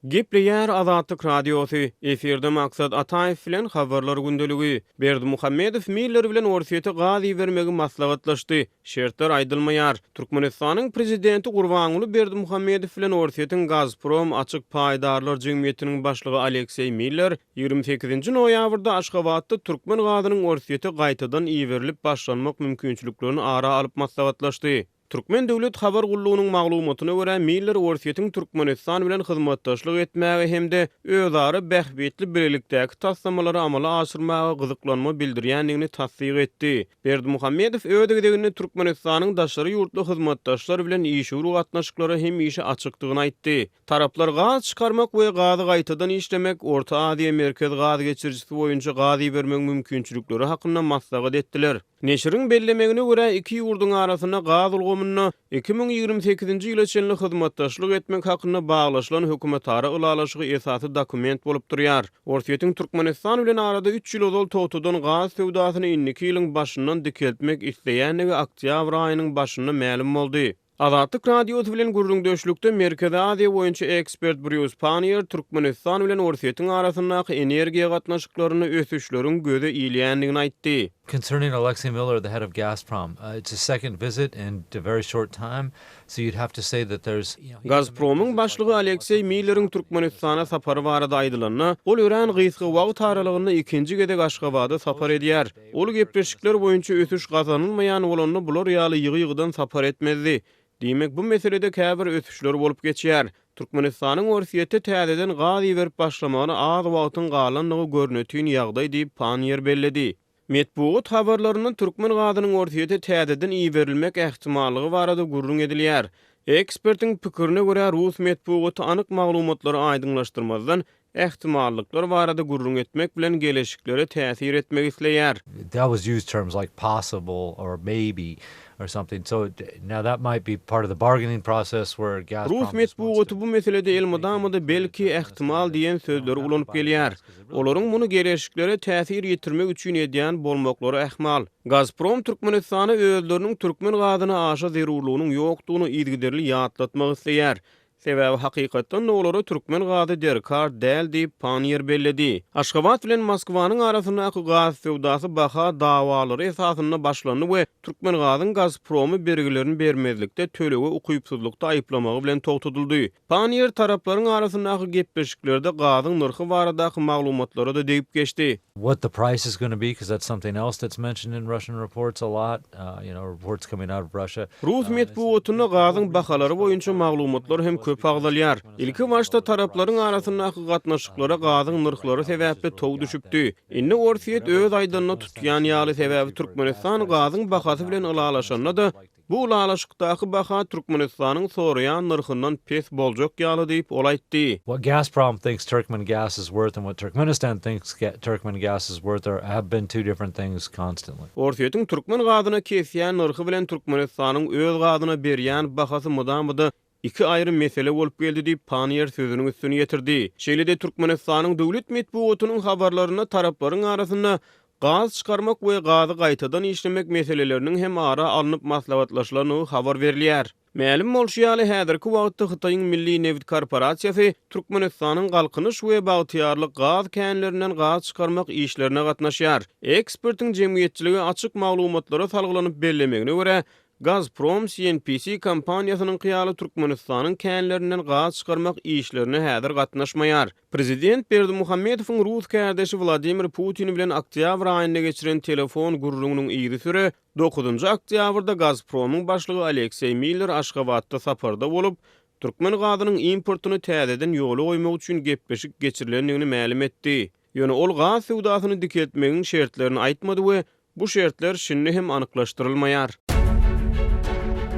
Gepleýär Azatlyk Radiosy, efirde Maksat Ataýew bilen Habarlar gündeligi. Berdimuhamedow Miller bilen Orsýete gaz ibermegi maslahatlaşdy. Şertler aýdylmaýar. Türkmenistanyň Prezidenti Gurbanguly Berdimuhamedow bilen Orsýetiň Gazprom açyk paýdarlar jemgyýetiniň başlygy Alekseý Miller 28-nji noýabrda Aşgabatda türkmen gazynyň Orsýete gaýtadan iberilip başlanmak mümkinçiliklerini ara alyp maslahatlaşdy. Türkmen döwlet habar gullugynyň maglumatyna görä, Miller Orsýetiň Türkmenistan bilen hyzmatdaşlyk etmäge hem-de özara bähbitli bilelikdäki taslamalary amala aşyrmaga gyzyklanma bildirýändigini tassyk etdi. Berdimuhamedow öz gezeginde Türkmenistanyň daşary ýurtly hyzmatdaşlar bilen işewür gatnaşyklara hemişe açykdygyny aýtdy. Taraplar gaz çykarmak we gazy gaýtadan işlemek, Orta Aziýa-Merkez gaz geçirijisi boýunça gaz ibermegiň mümkinçilikleri hakynda maslahat etdiler. Neşiriň bellemegine görä, iki ýurduň arasynda gaz ulgamynda 2028-nji ýyla çenli hyzmatdaşlyk etmek hakynda baglaşylan hökümetara ylalaşygy esasy dokument bolup durýar. Orsýetiň Türkmenistan bilen arada üç ýyl ozal togtadan gaz söwdasyny indiki ýylyň başyndan dikeltmek isleýändigi oktýabr aýynyň başynda mälim boldy. Azatlyk Radiosy bilen gürrüňdeşlikde Merkezi Aziýa boýunça ekspert Brýus Panniýer Türkmenistan bilen Orsýetiň arasyndaky energiýa gatnaşyklarynda ösüşleriň göze ilýändigini aýtdy. Concerning Alexei Miller, the head of Gazprom, it's his second visit in a very short time, so you'd have to say that there's. Gazpromyň başlygy Alekseý Milleriň Türkmenistana sapary barada aýdylanda, ol örän gysga wagt aralygynda ikinji gezek Aşgabada sapar edýär. Ol gepleşikler boýunça ösüş gazanylmaýan bolanda bular ýaly ýygy-ýygydan sapar etmezdi. Diýmek, bu meselede käbir ösüşler bolup geçýär. Türkmenistanyň Orsýete täzeden gaz iberip başlamagyna az wagtyň galandygy görnetin ýagdaý diýip, Panniýer belledi. Metbugat habarlarynda türkmen gazynyň Orsýete täzeden iberilmek ähtimallygy barada gürrüň edilýär. Ekspertiň pikirine görä, rus metbugaty anyk maglumatlary aýdyňlaşdyrmazdan, ähtimallyklar barada gürrüň etmek bilen geleşiklere täsir etmek isleýär. They always use terms like possible or maybe or something so now that might be part of the bargaining process where Gazprom Rus just wants to metbugaty bu meselede elmydama-da belki, ähtimal diýen sözleri ulanyp gelýär. Olaryň muny geleşiklere täsir ýetirmek üçin edýän bolmaklary ähmal. Gazprom Türkmenistana özleriniň türkmen gazyna aşa zerurlygynyň ýokdugyny yzygiderli ýatlatmak isleýär. Sebäbi hakykatdan-da olara türkmen gazy derkar däl diýip, Panniýer belledi. Aşgabat bilen Moskwanyň arasyndaky gaz söwdasy baha dawalary esasynda başlandy we Türkmengazyň Gazpromy bergilerini bermezlikde tölege ukypsyzlykda aýyplamagy bilen togtadyldy. Panniýer taraplaryň arasyndaky gepleşiklerde gazyň nyrhy baradaky maglumatlara-da degip geçdi. What the price is gonna be, cause that's something else that's mentioned in Russian reports a lot, you know, reports coming out of Russia. Rus metbugatynda gazyň bahalary boýunça maglumatlar hem köp agzalýar. Ilki başda taraplaryň arasyndaky gatnaşyklara gazyň nyrhlary sebäpli tow düşüpdi. Indi Orsýet öz aýdanyny tutýan ýaly, sebäbi Türkmenistan gazyň bahasy bilen ylalaşanda-da, Bu ylalaşykdaky baha Türkmenistanyň soraýan nyrhyndan pes boljak ýaly diýip, ol aýtdy. What Gazprom thinks Turkmen gas is worth and what Turkmenistan thinks Turkmen gas is worth are have been two different things constantly. Orsýetiň türkmen gazyna kesýän nyrhy bilen Türkmenistanyň öz gazyna berýän bahasy mydama-da iki aýry mesele bolup geldi diýip, Panniýer sözüniň üstüni ýetirdi. Şeýle-de Türkmenistanyň döwlet metbugatynyň habarlarynda taraplaryň arasynda gaz çykarmak we gazy gaýtadan işlemek meseleleriniň hem ara alnyp maslahatlaşylandygy habar berilýär. Mälim bolşy ýaly, häzirki wagtda Hytaýyň Milli nebit korporasiýasy Türkmenistanyň Galkynyş we Bagtyýarlyk gaz känlerinden gaz çykarmak işlerine gatnaşýar. Ekspertiň jemgyýetçilige açyk maglumatlara salgylanyp bellemegine görä, Gazprom CNPC kompaniýasynyňky ýaly Türkmenistanyň känlerinden gaz çykarmak işlerine häzir gatnaşmaýar. Prezident Berdimuhamedowyň rus kärdeşi Wladimir Putin bilen oktýabr aýynda geçiren telefon gürrüňiniň yzysüre, dokuzynjy oktýabrda Gazpromyň başlygy Alekseý Miller Aşgabatda saparda bolup, türkmen gazynyň importyny täzeden ýola goýmak üçin gepleşik geçirilendigini mälim etdi. Ýöne ol gaz söwdasyny dikeltmegiň şertlerini aýtmady we Bu şertler şindi hem anyklaşdyrylmaýar.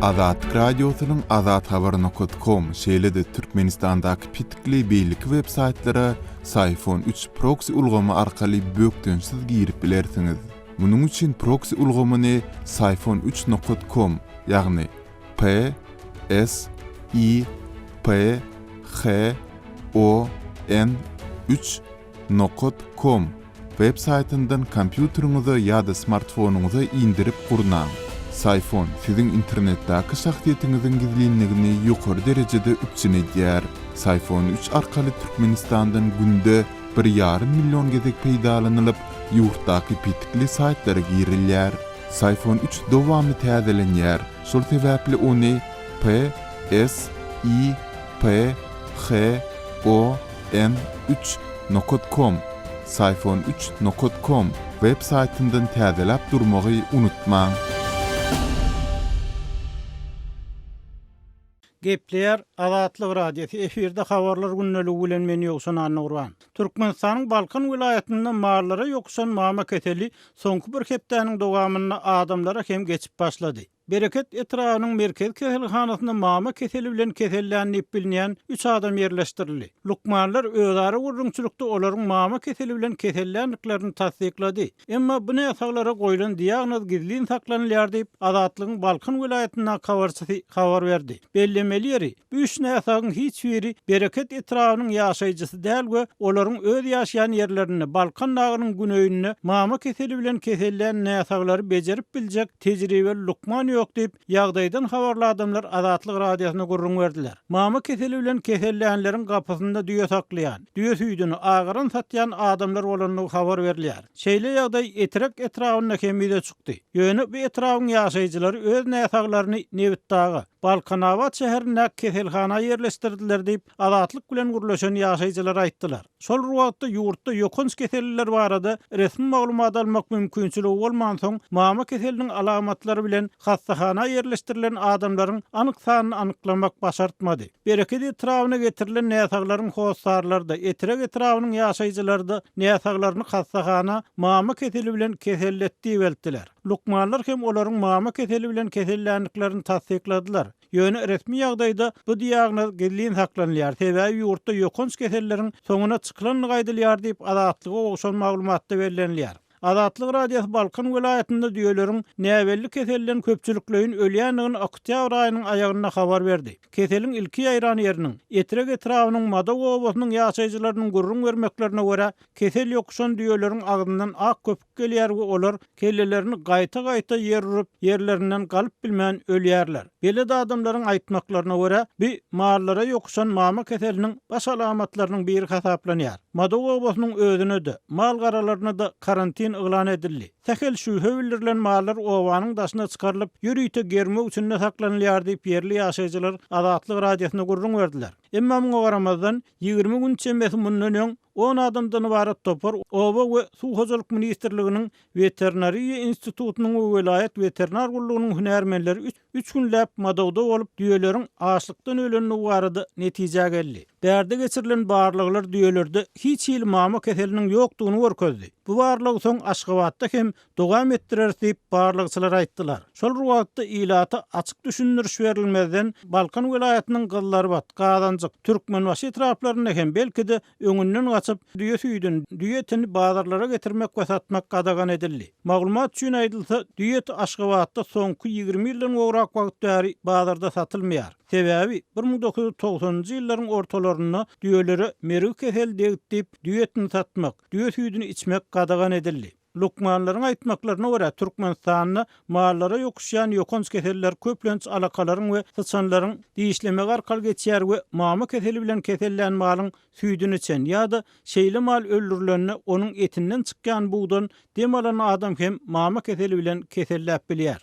Azatlyk Radiosynyň Azathabar nokat kom, şeýle-de Türkmenistandaky petikli beýleki web saýtlara Syfon üç proksi ulgamy arkaly bökdençsiz girip bilersiňiz. Munuň üçin proksi ulgamyny Syfon üç nokat kom, ýagny P S I P H O N üç Nokat kom web saýtyndan kompýuteriňize ýa-da smartfonyňyza indirip gurnaň. Syfon siziň internetdäki şahsyýetiňiziň gizlinligini ýokary derejede üpjün edýär. Syfon üç arkaly Türkmenistandan günde bir ýarym million gezek peýdalanylyp, ýurtdaky petikli saýtlara girilýär. Syfon üç dowamly täzelenýär, şol sebäpli ony P, S, I, P, H, O, N, üç nokat kom, Syfon üç nokat kom, web saýtyndan täzeläp durmagy unutmaň. Gepleýär Azatlyk Radiosy, efirde Habarlar gündeligi bilen men Ýowşan Annagurban. Türkmenistanyň Balkan welaýatynda mallara ýokuşan mama keseli soňky bir hepdäniň dowamynda adamlara hem geçip başlady. Bereket etrabynyň merkezi keselhanasynda mama keseli bilen kesellän diýip bilinýän üç adam ýerleşdirildi. Lukmanlar özara gürrüňçilikde olaryň mama keseli bilen keselländiklerini tassyklady. Emma bu näsaglara goýlan diagnoz gizlin saklanylýar diýip, Azatlygyň Balkan welaýatyndaky habarçysy habar berdi. Bellemeli ýeri, bu üç näsagyň hiç biri Bereket etrabynyň ýaşaýjysy däl we olaryň öz ýaşaýan ýerlerinde, Balkan dagynyň güneýinde mama keseli bilen kesellän näsaglary bejerip biljek tejribeli lukman ýok diýip, ýagdaýdan habarly adamlar Azatlyk Radiosyna gürrüň berdiler. Mama keseli bilen kesellänleriň gapysynda düýe saklaýan, düýe süýdüni agaran satýan adamlar bolandygy habar berilýär. Şeýle ýagdaý Etrek etrabynda hem ýüze çykdy. Ýöne bu etrabyň ýaşaýjylary öz näsaglaryny Nebitdaga, Balkanabat şäherindäki keselhana ýerleşdirdiler diýip, Azatlyk bilen gürleşen ýaşaýjylar aýtdylar. Şol bir wagtda, ýurtda ýokanç keselliler barada resmi maglumat almak mümkinçiligi bolmansoň, mama keseliniň alamatlary bilen hassahana ýerleşdirilen adamlaryň anyk sanyny anyklamak başartmady. Bereket etrabyna getirilen näsaglaryň hossarlary-da, Etrek etrabynyň ýaşaýjylary-da näsaglaryny hassahana mama keseli bilen keselletdi diýip eltdiler. Lukmanlar hem olaryň mama keseli bilen keselländiklerini tassykladylar. Ýöne resmi ýagdaýda bu diagnoz gizlin saklanylýar, sebäbi ýurtda ýokanç keselleriň soňuna çykylandygy aýdylýar diýip, Azatlyga gowşan maglumatda bellenilýär. Azatlyk Radiosy Balkan welaýatynda düýeleriň näbelli keselden köpçülikleýin ölýändigini oktýabr aýynyň aýagynda habar berdi. Keseliň ilki ýaýran ýeriniň, Etrek etrabynyň Madaw obasynyň ýaşaýjylarynyň gürrüň bermeklerine görä, kesel ýokuşan düýeleriň agzyndan ak köpük gelýär we olar kellelerini gaýta-gaýta ýer urup, ýerlerinden galyp bilmän ölýärler. Belet adamlaryň aýtmaklaryna görä, bu mallara ýokuşan mama keseliniň baş alamatlarynyň biri hasaplanýar. Madaw obasynyň özüne-de, mal-garalaryna-da karantin yglan edildi. Sähel şübhe bildirilen mallar obanyň daşyna çykarylyp, ýörite germew içinde saklanylýar diýip, ýerli ýaşaýjylar Azatlyk Radiosyna gürrüň berdiler. Emma muňa garamazdan, 20 gün çemesi mundan öň On adamdan ybarat topar Oba we suw hojalyk ministrliginiň Weterinariýa institutynyň we welaýat weterinar gullugynyň hünärmenleri üç günläp Madawda bolup, düýeleriň açlykdan ölendigi barada netijä geldi. Bärde geçirilen barlaglar düýelerde hiç hili mama keseliniň ýokdugyny görkezdi. Bu barlagy soň Aşgabatda hem dowam etdireris diýip, barlagçylar aýtdylar. Şol bir wagtda, ilata açyk düşündiriş berilmezden, Balkan welaýatynyň Gyzlarbat, Gazanjyk, Türkmenbaşy etraplarynda hem belki-de öňünden gaçyp, düýe süýdüni, düýe etini bazarlara getirmek we satmak gadagan edildi. Maglumat üçin aýdylsa, düýe eti Aşgabatda soňky 20 ýyldan gowrak wagt bäri bazarda satylmaýar. Sebäbi, 1990-njy ýyllaryň ortalarynda düýelere mergi keseli degdi diýip, düýe etini satmak, düýe süýdüni içmek gadagan edildi. Lukmanlaryň aýtmaklaryna görä, Türkmenistanda mallara ýokuşýan ýokanç keseller köplenç alakalaryň we syçanlaryň dişlemegi arkaly geçýär we mama keseli bilen kesellän malyň süýdüni içen ýa-da şeýle mal öldürilende onuň etinden çykýan bugdan dem alan adam hem mama keseli bilen keselläp bilýär.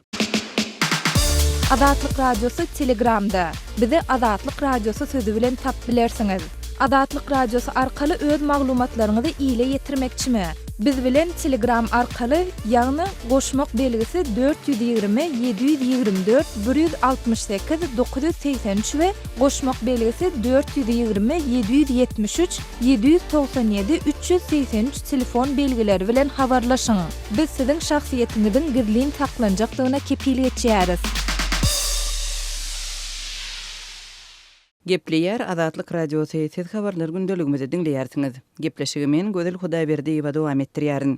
Azatlyk Radiosy Telegramda. Bizi Azatlyk Radiosy sözi bilen tap bilersiňiz. Azatlyk Radiosy arkaly öz maglumatlaryňyzy ile ýetirmekçimi? Biz bilen Telegram arkaly, ýagny goşmak belgisi 420 724 168 983 we goşmak belgisi 420 773 797 383 telefon belgileri bilen habarlaşyň. Biz siziň şahsyýetiňiziň gizlin saklanjakdygyna kepil geçýäris. Gepleýär Azatlyk Radiosy, Siz Habarlar gündeligimizi diňleýärsiňiz. Gepleşigi men, Gözel Hudaýberdiýewa dowam etdirýärin.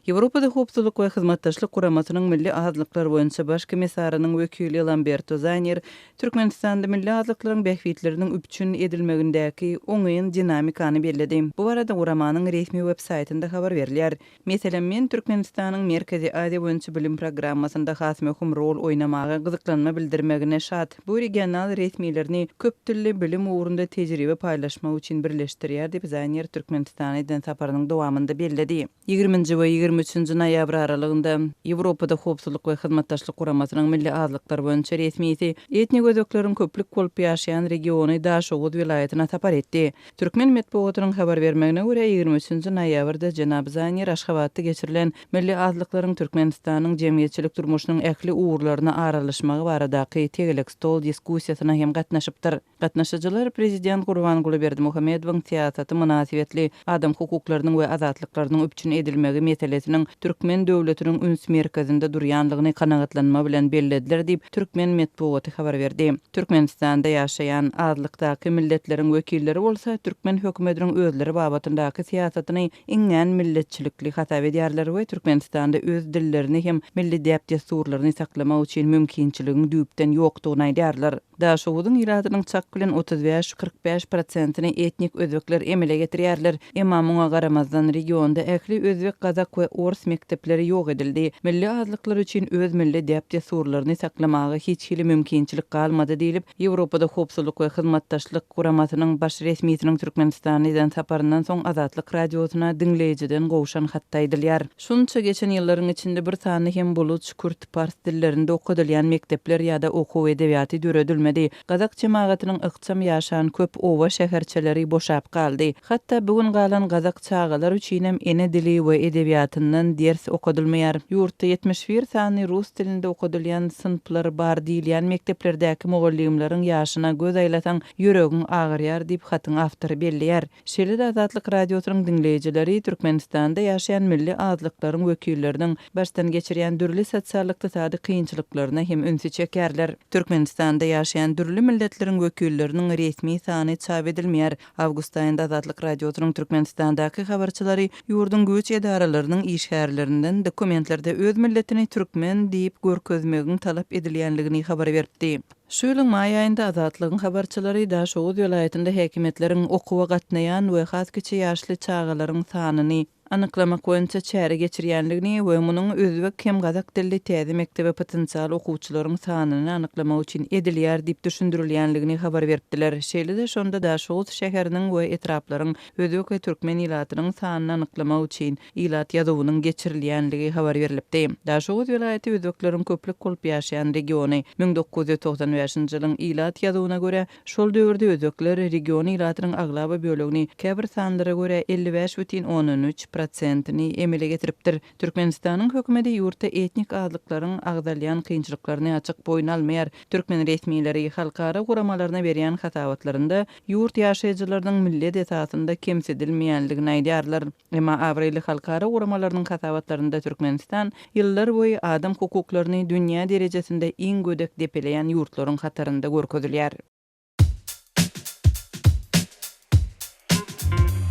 Ýewropada Howpsuzlyk we Hyzmatdaşlyk Guramasynyň Milli azlyklar boýunça Baş komissarynyň wekili Lamberto Zanir Türkmenistanda milli azlyklaryň bähbitleriniň üpjün edilmegindäki oňyn dinamikany belledi. Bu barada guramanyň resmi web-saýtynda habar berilýär. Meselem, men Türkmenistanyň Merkezi Aziýa boýunça bilim programmasynda has möhüm rol oýnamaga gyzyklanma bildirmegine şat. Bu regional resmilerini köp dilli. ylmy, bilim ugrunda tejribe paýlaşmak üçin birleşdirýär diýip, Zaýner Türkmenistana eden saparynyň dowamynda belledi. Ýigriminji we 23 nji noýabr aralygynda Ýewropada Howpsuzlyk we Hyzmatdaşlyk Guramasynyň milli azlyklar boýunça resmisi etnik özbekleriň köplük bolup ýaşaýan regiony Daşoguz welaýatyna sapar etdi. Türkmen metbugatynyň habar bermegine görä, 23 nji noýabrda jenap Zaýner Aşgabatda geçirilen milli azlyklaryň Türkmenistanyň jemgyýetçilik durmuşynyň ähli ugurlaryna aralaşmagy baradaky tegelek stol diskussiýasyna hem gatnaşypdyr. Gatnaşyjylar prezident Gurbanguly Berdimuhamedowyň syýasaty mynasybetli adam hukuklarynyň we azatlyklarynyň üpjün edilmegi meselesiniň türkmen döwletiniň üns merkezinde durýanlygyny kanagatlanma bilen bellediler diýip, türkmen metbugaty habar berdi. Türkmenistanda ýaşaýan azlykdaky milletleriň wekilleri bolsa türkmen hökümetiniň özleri babatyndaky syýasatyny iňňän milletçilikli hasap edýärler we Türkmenistanda öz dillerini hem milli däp-dessurlaryny saklamak üçin mümkinçiligiň düýpden ýokdugyny aýdýarlar. Daşoguzyň ilatynyň çak bilen 35, 45 prosentini etnik özbekler emele getirýärler. Emma muňa garamazdan, regionda ähli özbek, gazak we ors mekdepleri ýok edildi. Milli azlyklar üçin öz milli däp-dessurlaryny saklamaga hiç hili mümkinçilik galmady diýlip, Ýewropada Howpsuzlyk we Hyzmatdaşlyk Guramasynyň baş resmisiniň Türkmenistana eden saparyndan soň Azatlyk Radiosyna diňleýjiden gowşan hatda aýdylýar. Şunça geçen ýyllaryň içinde bir sany hem buluç, kürt, pars dillerinde okadylýan mekdepler ýa-da okuw edebiýaty döredilmedi. Gazak jemagatynyň ykjam ýaşan köp oba-şäherçeleri boşap galdy. Hatda bu gün galan gazak çagalar üçinem ene dili we edebiýatyndan ders okadylmaýar. Ýurtda 71 sany rus dilinde okadylýan synplar bar diýilýän mekdeplerdäki mugallymlaryň ýaşyna göz aýlasaň, ýüregiň agyrýar diýip, hatyň awtory belleýär. Şeýle-de Azatlyk Radiosynyň diňleýjileri Türkmenistanda ýaşaýan milli azlyklaryň wekilleriniň başdan geçirýän dürli sosial-ykdysady kynçylyklaryna hem ünsi çekýärler. Türkmenistanda ýaşaýan dürli milletleriň wekilleriniň resmi sany çap edilmeýär. Awgust aýynda Azatlyk Radiosynyň Türkmenistandaky habarçylary ýurduň güýç edaralarynyň işgärlerinden dokumentlerde öz milletini türkmen diýip görkezmegiň talap edilýänligini habar beripdi. Şu ýylyň maý aýynda Azatlygyň habarçylary Daşoguz welaýatynda häkimiýetleriň okuwa gatnaýan we has kiçi ýaşly çagalaryň sanyny anyklamak boýunça çäre geçirýändigini we munuň özbek hem gazak dilli täze mekdebe potensial okuwçylaryň sanyny anyklamak üçin edilýär diýip düşündirilýändigini habar beripdiler. Şeýle-de şonda Daşoguz şäheriniň we etraplaryň özbek we türkmen ilatynyň sanyny anyklamak üçin ilat ýazuwynyň geçirilýänligi habar berlipdi. Daşoguz welaýaty özbekleriň köplük bolup ýaşaýan regiony. 1995-nji ýylyň ilat ýazuwyna görä, şol döwürde özbekler region ilatynyň aglaba bölegini, käbir sanlara görä, 55 bütin ondan üç prosentini emele getiripdir. Türkmenistanyň hökümeti ýurtda etnik azlyklaryň agzalýan kynçylyklaryny açyk boýun almaýar. Türkmen resmileri halkara guramalaryna berýän hasabatlarynda ýurt ýaşaýjylarynyň millet esasynda kemsidilmeýänligini aýdýarlar. Emma abraýly halkara guramalarynyň hasabatlarynda Türkmenistan ýyllar boýy adam hukuklaryny dünýä derejesinde iň gödek depeleýän ýurtlaryň hatarynda görkezilýär.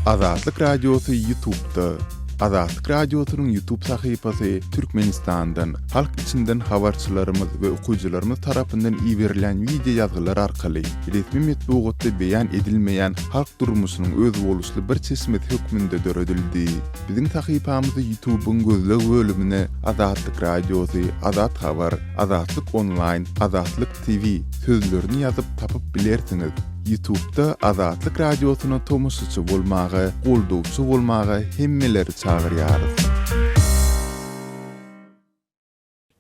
Azatlyk Radiosy Ýutubda. Azatlyk Radiosynyň Ýutub sahypasy Türkmenistandan, halk içinden habarçylarymyz we okyjylarymyz tarapyndan iberilýän wideo ýazgylar arkaly resmi metbugatda beýan edilmeýän halk durmuşynyň özboluşly bir çeşmesi hökmünde döredildi. Biziň sahypamyzy Ýutubyň gözleg bölümine Azatlyk Radiosy, Azat Habar, Azatlyk Onlaýn, Azatlyk TV sözlerini ýazyp tapyp bilersiňiz. Ýutubda Azatlyk Radiosyna tomaşaçy bolmaga, goldawçy bolmaga hemmeleri çagyrýarys.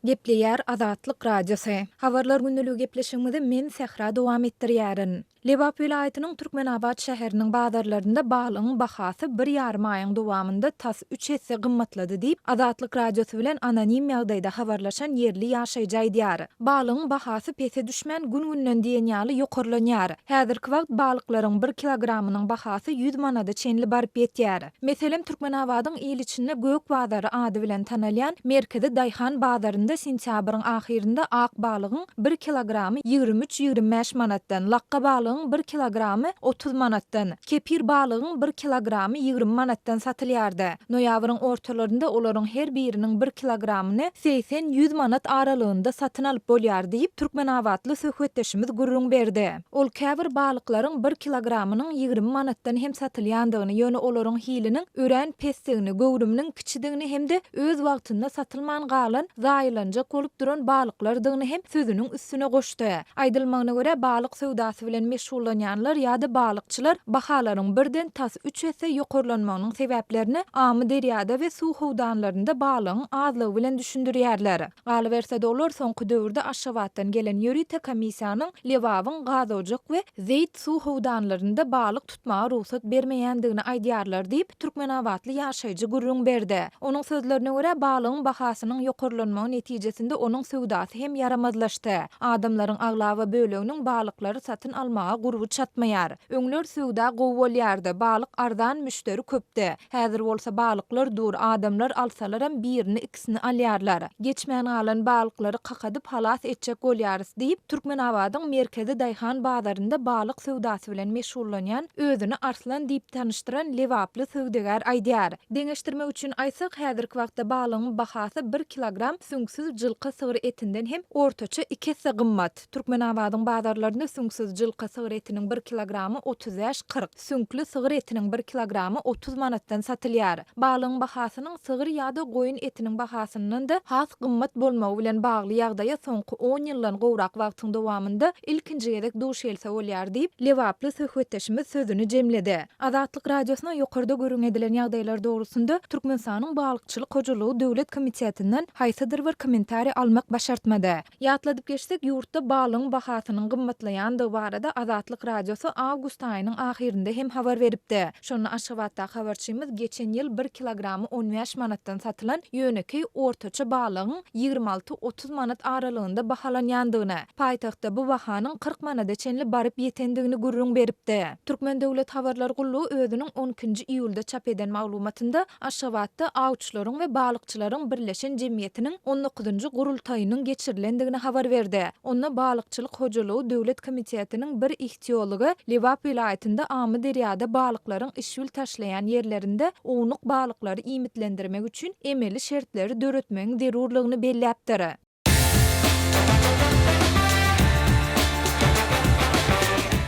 Gepleýär Azatlyk Radiosy. Habarlar gündeligi gepleşigimizi men Sähra dowam etdirýärin. Lebap welaýatynyň Türkmenabat şäheriniň bazarlarynda balygyň bahasy bir ýarym aýyň dowamynda tas üç esse gymmatlady diýip, Azatlyk Radiosy bilen anonim ýagdaýda habarlaşan ýerli ýaşaýjy aýdýar. Balygyň bahasy pese düşmän, gün-günden diýen ýaly ýokarlanýar. Häzirki wagt balyklaryň bir kilogramynyň bahasy 100 manada çenli baryp ýetýär. Meselem, Türkmenabadyň il içinde Gök bazary ady bilen tanalýan merkezi daýhan bazarynda sentýabryň ahyrynda ak balygyň bir kilogramy 23-25 manatdan, lakga balygyň bir kilogramy 30 manatdan, kepir balygyň bir kilogramy 20 manatdan satylýardy. Noýabryň ortalarynda olaryň her biriniň bir kilogramyny 80-100 manat aralygynda satyn alyp bolýar diýip, türkmenabatly söhbetdeşimiz gürrüň berdi. Ol käbir balyklaryň bir kilogramynyň 20 manatdan hem satylýandygyny, ýöne olaryň hiliniň örän pesdigini, göwrüminiň kiçidigini hem-de öz wagtynda satylman galan zaýalanan. saýlanjak bolup duran balyklardygyny hem sözüniň üstüne goşdy. Aýdylmagyna görä, balyk söwdasy bilen meşgullanýanlar ýa-da balykçylar bahalaryň birden tas üç esse ýokarlanmagynyň sebäplerini Amyderýada we suw howdanlarynda balygyň azlygy bilen düşündirýärler. Galyberse-de, olar soňky döwürde Aşgabatdan gelen ýörite komissiýanyň Lebabyň Gazojak we Zeýt suw howdanlarynda balyk tutmaga rugsat bermeýändigini aýdýarlar diýip, türkmenabatly ýaşaýjy gürrüň berdi. Onuň sözlerine görä, balygyň bahasynyň ýokarlanmagy netijesinde onuň söwdasy hem ýaramazlaşdy. Adamlaryň aglaba böleginiň balyklary satyn almaga gurby çatmaýar. Öňler söwda gowy bolýardy, balyk arzan, müşderi köpdi. Häzir bolsa balyklar dur, adamlar alsalaram birini-ikisini alýarlar. Geçmän galan balyklary kakadyp halas etjek bolýarys diýip, Türkmenabadyň merkezi daýhan bazarynda balyk söwdasy bilen meşgullanýan, özüni Arslan diýip tanyşdyran lebaply söwdagär aýdýar. Deňeşdirmek üçin aýtsak, häzirki wagtda balygyň bahasy bir kilogram süňksüz jylka sygyr etinden hem ortaça iki esse gymmat. Türkmenabadyň bazarlarynda süňksüz jylka sygyr etiniň bir kilogramy 35, 40, Süňkli sygyr etiniň bir kilogramy 30 manatdan satylýar. Balygyň bahasynyň sygyr ýa-da goýun etiniň bahasyndan-da has gymmat bolmagy bilen bagly ýagdaýa soňky on ýyldan gowrak wagtyň dowamynda ilkinji gezek duş gelse bolýar diýip, lebaply söhbetdeşimiz sözüni jemledi. Azatlyk Radiosyna ýokarda gürrüň edilen ýagdaýlar dogrusynda Türkmenistanyň Balykçylyk hojalygy döwlet komitetinden haýsydyr bir kommentariý almak başartmady. Ýatladyp geçsek, ýurtda balygyň bahasynyň gymmatlaýandygy barada Azatlyk Radiosy awgust aýynyň ahyrynda hem habar beripdi. Şonda Aşgabatdaky habarçymyz geçen ýyl bir kilogramy 15 manatdan satylan ýönekeý ortaça balygyň 26-30 manat aralygynda bahalanýandygyny, paýtagtda bu bahanyň 40 manada çenli baryp ýetendigini gürrüň beripdi. Türkmen döwlet habarlar gullugy özüniň on ikinji iýulda çap eden maglumatynda Aşgabatda awçylaryň we balykçylaryň birleşen jemgyýetiniň on dokuzynjy gurultaýynyň geçirilendigini habar berdi. Onda Balykçylyk hojalygy döwlet komitetiniň bir ihtiology Lebap welaýatynda Amyderýada balyklaryň işbil taşlaýan ýerlerinde ownuk balyklary iýmitlendirmek üçin emeli şertleri döretmegiň zerurlygyny belläpdir.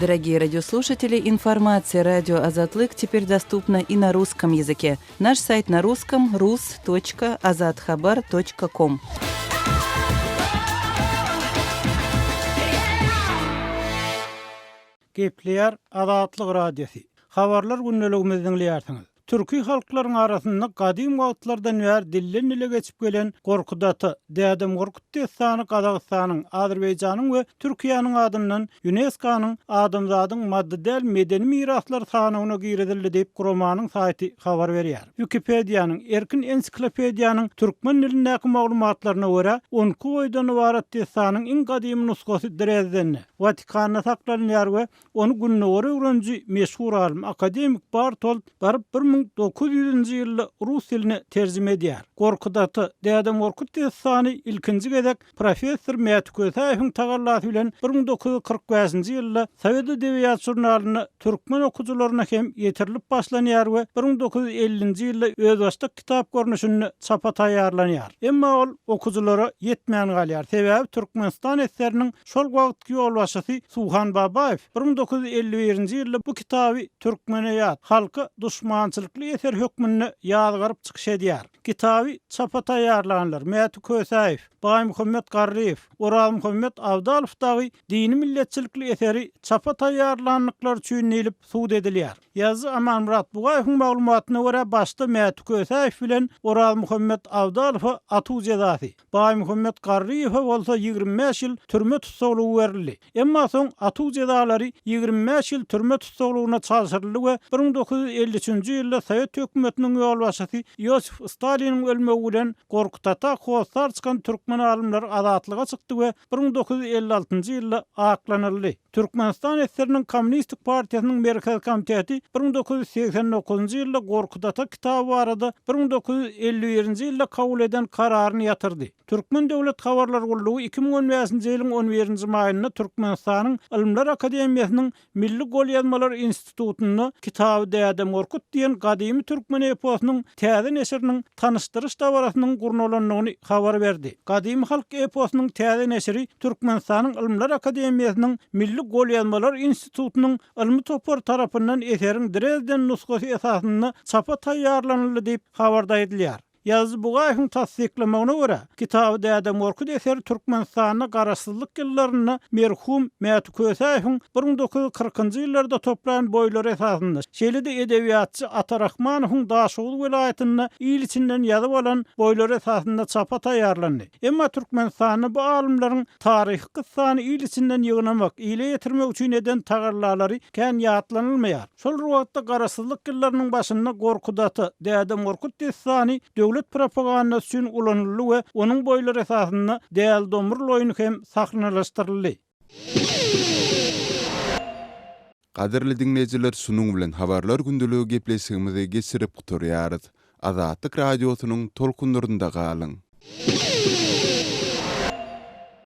Дорогие радиослушатели, информация радио Азатлык теперь доступна и на русском языке. Наш сайт на русском rus.azathabar.com. Gepleýär Azatlyk Radiosy. Habarlar gündeligimizi diňleýärsiňiz. Türki halklaryň arasynda gadym wagtlardan bäri dilden-dile geçip gelen Gorkut ata, Dädem Gorkut dessany Gazagystanyň, Azerbaýjanyň we Türkiýäniň adyndan ÝUNESKO-nyň Adamzadyň maddy däl medeni miraslary sanawyna girizildi diýip guramanyň saýty habar berýär. Wikipediýanyň, erkin ensiklopediýanyň türkmen dilindäki maglumatlaryna görä, on iki oýdan ybarat dessanyň iň gadymy nusgasy Drezdende, Watikanda saklanylýar we Ony Gündogar öwreniji meşhur alym, akademik Bartold baryp 1900-nji ýylda rus diline terjime edýär. Gorkut ata, Dädem Gorkut dessany ilkinji gezek professor Mäti Kösäýewiň tagallasy bilen 1945-nji ýylda Sowet edebiýat žurnalynda türkmen okyjylaryna hem ýetirilip başlanýar we 1950-nji ýylda özbaşdak kitap görnüşinde çapa taýýarlanýar. Emma ol okyjylara ýetmän galýar, sebäbi Türkmenistan eseriniň Şol wagtky ýolbaşçysy Suhan Babaýew 1951-nji ýylda bu kitaby türkmene ýat, halka duşmançylykly eser hökmünde ýazgaryp çykyş edýär. Kitaby çapa taýýarlanlar Mäti Kösäýew, Baýmuhammet Garryýew, Orazmuhammet Abdalow dagy dini-milletçilikli eseri çapa taýýarlandyklary üçin diýlip sud edilýär. Ýazyjy Amanmyrat Bugaýewiň maglumatyna görä, başda Mäti Kösäýew bilen Orazmuhammet Abdalowa atuw jezasy, Baýmuhammet Garryýewe bolsa 25 ýyl türme tussaglygy berildi. Emma soň atuw jezalary 25 ýyl türme tussaglygyna çalşyryldy we 1953-nji ýylda sowet hökümetiniň ýolbaşçysy Iosif Staliniň ölmegi bilen Gorkut ata hossar çykan türkmen alymlary azatlyga çykdy we 1956-njy ýylda aklanyldy. Türkmenistan SSR-niň Kommunistik partiýasynyň Merkezi komiteti 1989-njy ýylda Gorkut ata kitaby barada 1951-nji ýylda kabul eden kararyny ýatyrdy. Türkmen döwlet habarlar gullugy 2015-nji ýylyň on birinji maýynda Türkmenistanyň Ylymlar akademiýasynyň Milli golýazmalar institutynda Kitaby Dädem Gorkut diýen gadymy türkmen eposynyň täze neşiriniň tanyşdyryş dabarasynyň gurnalandygyny habar berdi. Gadymy halk eposynyň täze neşiri Türkmenistanyň Ylymlar akademiýasynyň Milli golýazmalar institutynyň ylmy topary tarapyndan eseriň Drezden nusgasy esasynda çapa taýýarlanyldy diýip, habarda aýdylýar. Ýazyjy Bugaýewiň tassyklamagyna görä, Kitaby Dädem Gorkut eseri Türkmenistanda Garaşsyzlyk ýyllarynda merhum Mäti Kösäýewiň 1940-njy ýyllarda toplan boýlary esasynda, şeýle-de edebiýatçy Ata Rahmanowyň Daşoguz welaýatynda il içinden ýazyp alan boýlary esasynda çapa taýýarlandy. Emma Türkmenistanda bu alymlaryň taryhy kyssany il içinden ýygnamak, ile ýetirmek üçin eden tagallalary kän ýatlanylmaýar. Şol bir wagtda Garaşsyzlyk ýyllarynyň başynda Gorkut ata, Dädem Gorkut dessany döwlet propagandasy üçin ulanyldy we onuň boýlary esasynda Däli Domrul oýny hem sahnalaşdyryldy. Gadyrly diňleýjiler şunuň bilen Habarlar gündeligi gepleşigimizi geçirip gutarýarys. Azatlyk Radiosynyň tolkunlarynda galyň.